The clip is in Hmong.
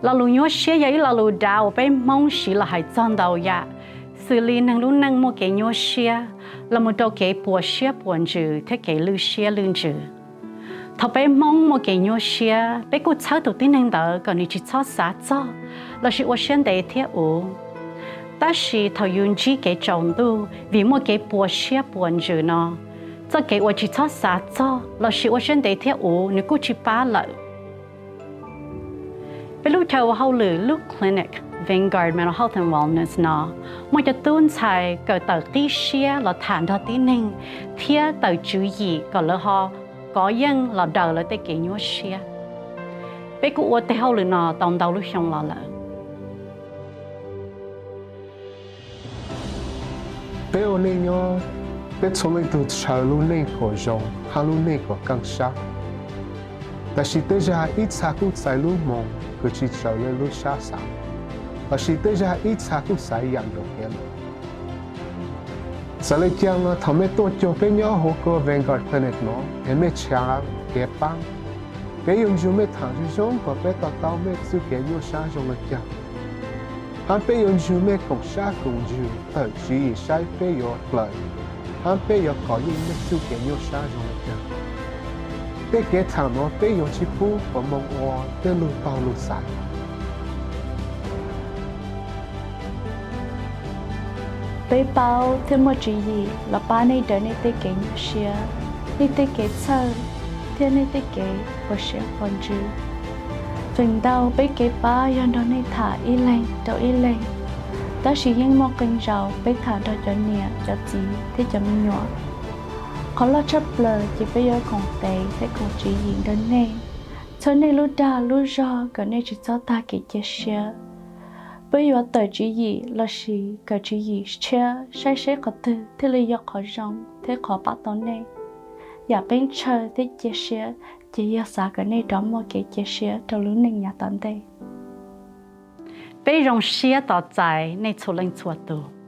Lo lus nyuaj siab yog ib lo lus dav uas peb Hmoob siv los hais txog ntau yam, xws li neeg lub neej muaj kev nyuaj siab, los mus rau kev puas siab puas ntsws thiab kev lwj siab lwj ntsws. Thaum peb Hmoob muaj kev nyuaj siab, peb kuj txhawb tus tib neeg ntawd kom nws tsis txhob xav txog lossis ua siab ntev thiab uv. Tab sis thaum yus ntsib kev tsaus ntuj vim muaj kev puas siab puas ntsws no, txoj kev uas tsis txhob xav txog lossis ua siab ntev thiab uv nws kuj tsis pab lawm. Peb lub chaw ua hauj lwm lub clinic Vanguard Mental Health and Wellness no muaj cov tub ntxhais kawm tawm qib siab los tham nrog tib neeg thiab tawm tswv yim kom lawv ho kov yeej los daws lawv tej kev nyuaj siab. Peb kuj ua tej hauj lwm no tau ntau lub xyoo los lawm. Peb ua neej nyob, peb txhua leej tug tshawv lub neej kom zoo hab lub neej kom keej sab. Tab sis tej zag ib txha kuj txais lub moov kws tsis raws le lub sab xav, lossis tej zag ib txha kuj xaiv yaam nkaus kev lawm. Txawm le caag los thaum mej tuaj cuag peb nyob huv kuas Vanguard Clinic no es mej nrhav kev paab, peb yuav nrug mej thaam zoo zoo kom peb to taub mej txuj kev nyuaj sab zoo le caag, hab peb yuav nrug mej koom sab koom ntsws tawm tswv yim saib peb yuav plawg hab peb yuav kov yeej mej txuj kev nyuaj sab zoo le caag. Tej kev thaam nuav peb yuav tsi pub puas moog ua tej lug taug lug xaiv. Peb paub thiab muaj tswv yim los pab nej daws nej tej kev nyuaj siab, nej tej kev txhawj, thiab nej tej kev puas siab puas ntsws. Feem ntau peb kev pab yog nrog nej tham ib leeg rau ib leeg, tab sis yeej muaj qee zaus peb tham nrog cov niam cov txiv thiab cov me nyuam. Qhov loj tshaj plaws ces peb yuav koom tes thiab koom tswv yim nrog nej, txhawb nej lub dag lub zog kom nej tsis txhob tag kev cia siab. Peb yuav tawm tswv yim lossis kawm tswv yim tshiab saib seb qhov twg thiaj li yog qhov zoo thiab qhov pab tau nej. Yam peb ntshaw thiab cia siab ces yog xav kom nej rov muaj kev cia siab rau lub neej yav tom ntej. Peb zoo siab tos txais nej txhua leej txhua tus.